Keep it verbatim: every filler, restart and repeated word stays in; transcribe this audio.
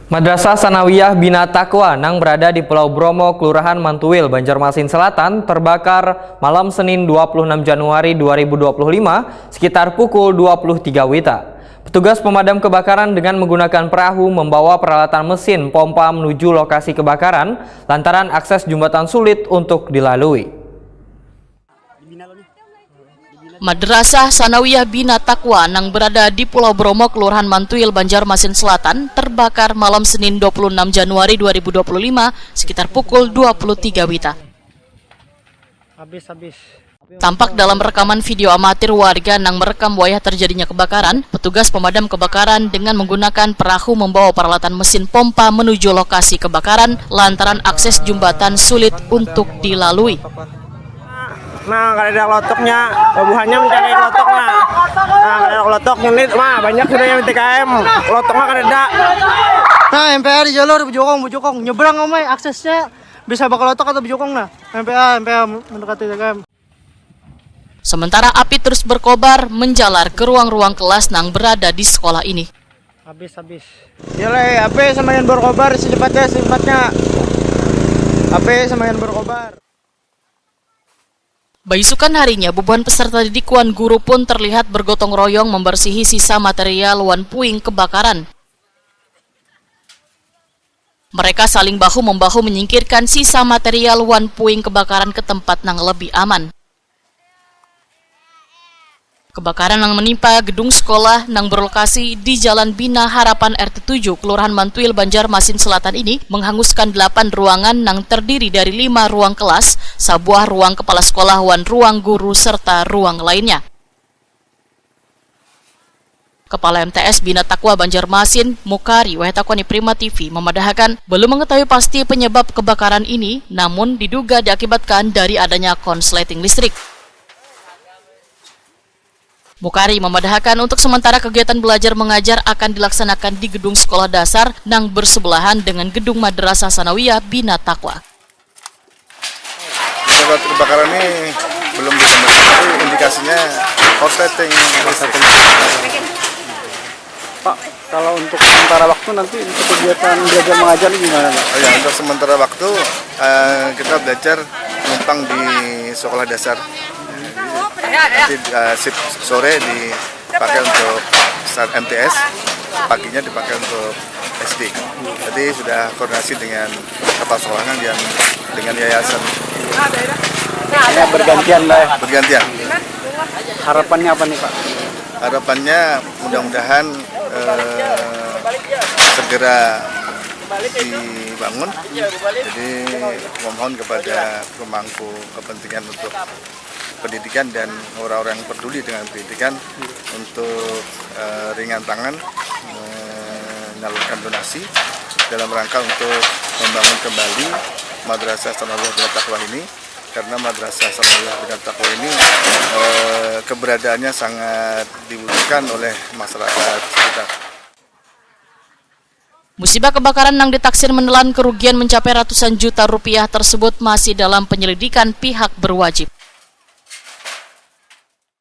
Madrasah Sanawiyah Bina Takwa nang berada di Pulau Bromo, Kelurahan Mantuil, Banjarmasin Selatan, terbakar malam Senin dua puluh enam Januari dua ribu dua puluh lima sekitar pukul dua puluh tiga wita. Petugas pemadam kebakaran dengan menggunakan perahu membawa peralatan mesin pompa menuju lokasi kebakaran lantaran akses jembatan sulit untuk dilalui. Madrasah Sanawiyah Bina Takwa nang berada di Pulau Bromo, Kelurahan Mantuil, Banjarmasin Selatan, terbakar malam Senin dua puluh enam Januari dua ribu dua puluh lima sekitar pukul dua puluh tiga wita. Habis, habis. Tampak dalam rekaman video amatir warga nang merekam wayah terjadinya kebakaran, petugas pemadam kebakaran dengan menggunakan perahu membawa peralatan mesin pompa menuju lokasi kebakaran lantaran akses jembatan sulit untuk dilalui. Nah, kada ada kelotoknya. Bubuhannya mencari kelotok, nah. Nah, kada ada kelotok, ini mah banyak sudah yang T K M. Kelotoknya kada ada. Nah, M P A di jalur bujukung, bujukung. Nyebrang, omai, aksesnya bisa bakelotok atau bujukung, nah. M P A, M P A mendekati T K M. Sementara api terus berkobar menjalar ke ruang-ruang kelas nang berada di sekolah ini. Habis, habis. Ya lah, api semakin berkobar secepatnya, secepatnya. Api semakin berkobar. Baisukan harinya, bubuhan peserta didik wan guru pun terlihat bergotong royong membersihi sisa material wan puing kebakaran. Mereka saling bahu-membahu menyingkirkan sisa material wan puing kebakaran ke tempat nang lebih aman. Kebakaran nang menimpa gedung sekolah nang berlokasi di Jalan Bina Harapan R T tujuh, Kelurahan Mantuil, Banjarmasin Selatan ini menghanguskan delapan ruangan nang terdiri dari lima ruang kelas, sabuah ruang kepala sekolah wan ruang guru serta ruang lainnya. Kepala M T S Bina Takwa Banjarmasin, Mukari, Wahtakoni Prima T V, memadahakan belum mengetahui pasti penyebab kebakaran ini, namun diduga diakibatkan dari adanya konsleting listrik. Mukari memadahakan untuk sementara kegiatan belajar mengajar akan dilaksanakan di gedung sekolah dasar nang bersebelahan dengan gedung Madrasah Sanawiyah Bina Takwa. Penyebab kebakaran ini belum bisa mengetahui, indikasinya korsleting. Pak, kalau untuk sementara waktu nanti untuk kegiatan belajar mengajar ini gimana, Pak? Oh ya, untuk sementara waktu uh, kita belajar numpang di sekolah dasar. Nanti uh, shift sore dipakai untuk saat M T S, paginya dipakai untuk S D. Jadi sudah koordinasi dengan kepala sekolah dan dengan yayasan. Ya, bergantian lah ya. Bergantian. Harapannya apa nih, Pak? Harapannya mudah-mudahan eh, segera dibangun. Jadi memohon kepada pemangku kepentingan untuk pendidikan dan orang-orang yang peduli dengan pendidikan untuk uh, ringan tangan menyalurkan donasi dalam rangka untuk membangun kembali Madrasah Sanawiyah Bina Takwa ini, karena Madrasah Sanawiyah Bina Takwa ini uh, keberadaannya sangat dibutuhkan oleh masyarakat sekitar. Musibah kebakaran nang ditaksir menelan kerugian mencapai ratusan juta rupiah tersebut masih dalam penyelidikan pihak berwajib.